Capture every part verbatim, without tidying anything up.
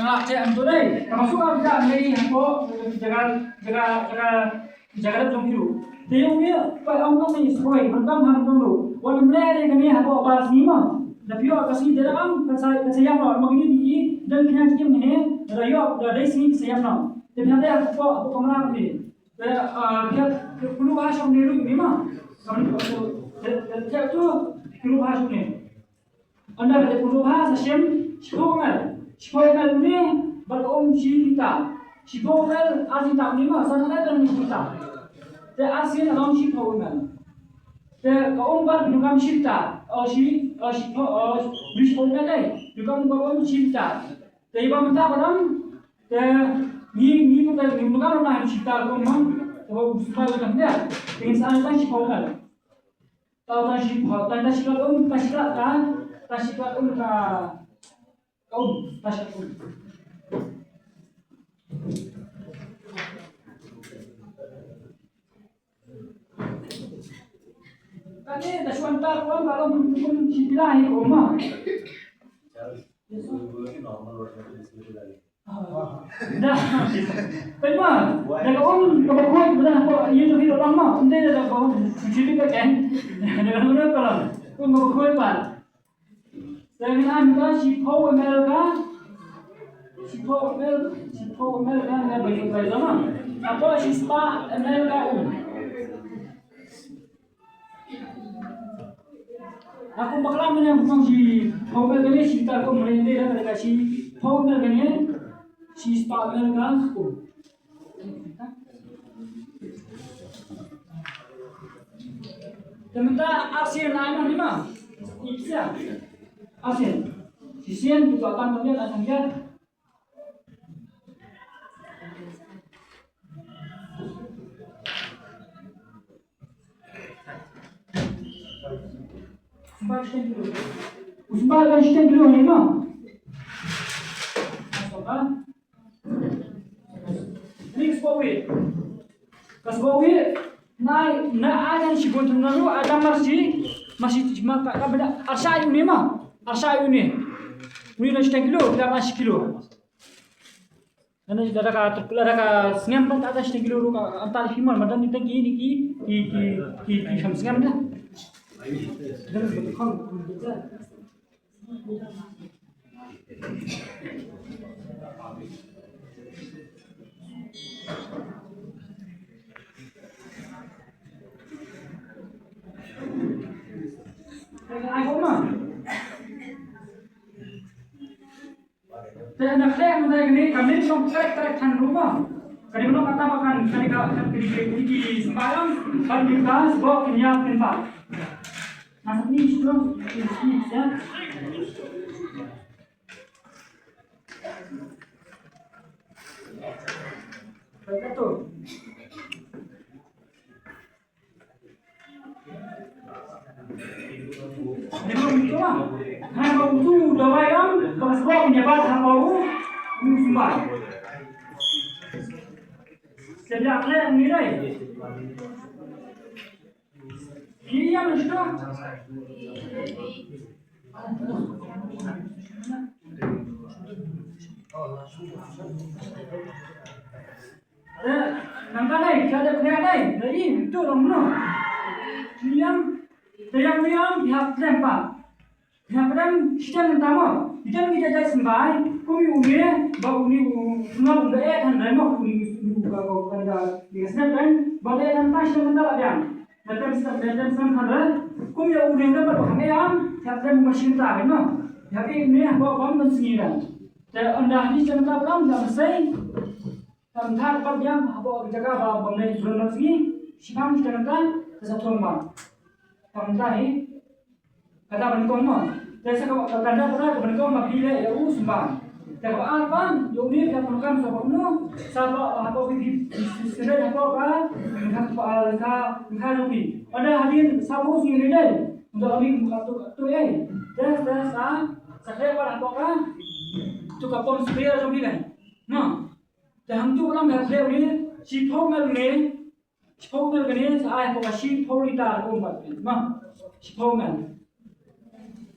Nga te am tu dei. Ka masuk am ka mei hapoh jaga, jaga, jaga, jaga jong phi ruh. Te ïa u ne, pa ong ka mei soi, ban kam ham tong ruh. Wan mle re kane hapoh ba sngi ma. Da phi ïoh ka sngi te da am, ka sa, ka sa ïam no, ma kine di i, dan kine ki kim kine, da ïoh, da dei sngi ka sa ïam no. Te phi ïam dei hapoh, hapoh kamra kine. Te, ah, phi ïam, phi ïam kulu ha shong ne ruh kine ma. Kam, te, te, te tu, kulu ha shong ne. Ynda ka dei pyndonkam sa shim shiphew ml. Shiphew ml une bad ka um shi lita. Shiphew ml ar lita une ma, san ml ar lita. Te ar sien ka long shiphew ml. Te ka um bad pyndonkam shi lita. O shi, o shiphew, o shiphew ml dei. Pyndonkam ka um shi lita. Te ïa ba mynta ba dang. Te ngi, ngi mynta ngi pyndonkam na shi lita ka um ma. Te ba um shi lita ka dang. Te ngin sa ai tang shiphew ml. Tang, tang shi, tang, tang shi ka um, tang shi ka, tang, tang shi ka um ka, ka um, tang shi ka um. Kane da shuwa tang ka um ka um, um, shi pila hi ka um ma. Da. Pynban, da ka um kaba khuid, da ka ïa tu hi ka long ma, um dei da ka um, shuh shuh ka keng. Da ka um ka long. Um kaba khuid pat. Te ngin ai mynta shiphew ml ka. Shiphew ml, shiphew ml ka, nga bai bai da ma. Hapoh shispah ml ka um. Nga kum bakla mynne kum shiphew ml kane shi lita kum mynne te da ka shiphew ml kane shispah ml ka kum. Te mynta arsien ai noh ni ma. Ipsia. Arsien. Shisien tu akan mynne akan dia. Sembah shiteng kilo. Sembah shiteng kilo ni ma. Sembah. Ni ka sbok wit. Ka sbok wit. Na, na adan shibun tu na ru adam marsi. Marsi ma ka, ka benda. Arsa yu ni ma. Arsa yu ni. Ni na shiteng kilo, da na shi kilo. Ngan da ka, da ka sngem ba ka, ka shi kilo ruh ka, anta hi mal madan ni tang ki, ni ki, ki, ki, ki, ki kham sngem da. Ai ko ma. Te na khlem na kane ka min song trek trek than ruh ma. Ka dei mano kata ba kan, ka dei ka, ka dei ka, ka dei ki sembahyang, ban ki ka sbok kin ïap kin bak. Na sa ni shuh, ni shuh, ya. Kata tu. Memang betul lah. Hang kau tu dawai am, bang sebab punya bat hang kau. Ni sembah. Sejak leh nilai. Kiri yang situ. Eh, nang ka dei, ka dei, ka dei, dei, tu dong no. Liam, te yang liam, ya, lem pa. Ya, padam, kita nang tamo. Kita nang kita jai sembai, kumi umi, ba umi u, semua umi eh, kan remo, umi u, ka, ka, ka, ka, ka, ka, ka, ba eh, kan pas, kan tak yang. Datem sem, datem sem kan re. Kumi umi, umi, ba, ba, kan yang, ya, padam, masih tak, no. Ya, ini, ba, ba, kan sini, kan. Te ynda hi sha mynta pram da msei. Tang thar pat biang hapoh ka jaka ba bym dei jrong na sngi. Shipang sha mynta te sa thong ba. Tang thar hi kata ban kong ma. Te sa ka kanda kata ka ban kong ma phi le ya u sumba. Te ka ba ar ban yo ni ka ban kam sa ba no. Sa ba hapoh ki ki sendai hapoh ka. Ka ba ka ka rupi. Ynda hadien sa bu sngi ni dei. Ynda kami ka tu tu ei. Te sa sa Sa khleh pat hapoh ka. Tu ka pom spray jong phi kan. Mo. Te hangtu ka long ka khleh une, shiphew ml une, shiphew ml kane, sa ai hapoh ka shiphew litar ka um pat. Mo. Shiphew ml.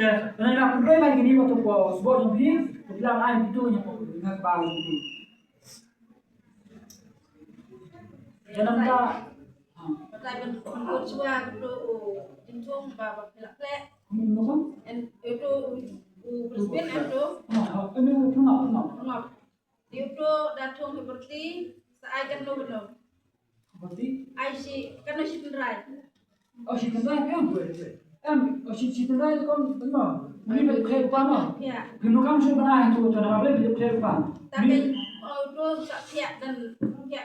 Te, nang ïa pynroi mai kine ba to ko sbok jong phi, to phi la ai kito ïa ko nga ba jong phi. Janam ka. Batai ban ban ko chua to u jingchong ba ba phi la khleh. Kumno ka? En to u Brisbane en to. Ha, ha, en to phi ngap, phi ngap. Phi ngap. Dio to da thong hi berti sa ai kan no no. Berti? Ai shi kan no shi tynrai. Oh, shi tynrai kan? Em, oh, shi, shi tynrai kan no. Ni ber khleh pa no. Ya. Kino kam shi bana tu tu na ber khleh pa. Tapi oh to sa pia dan pia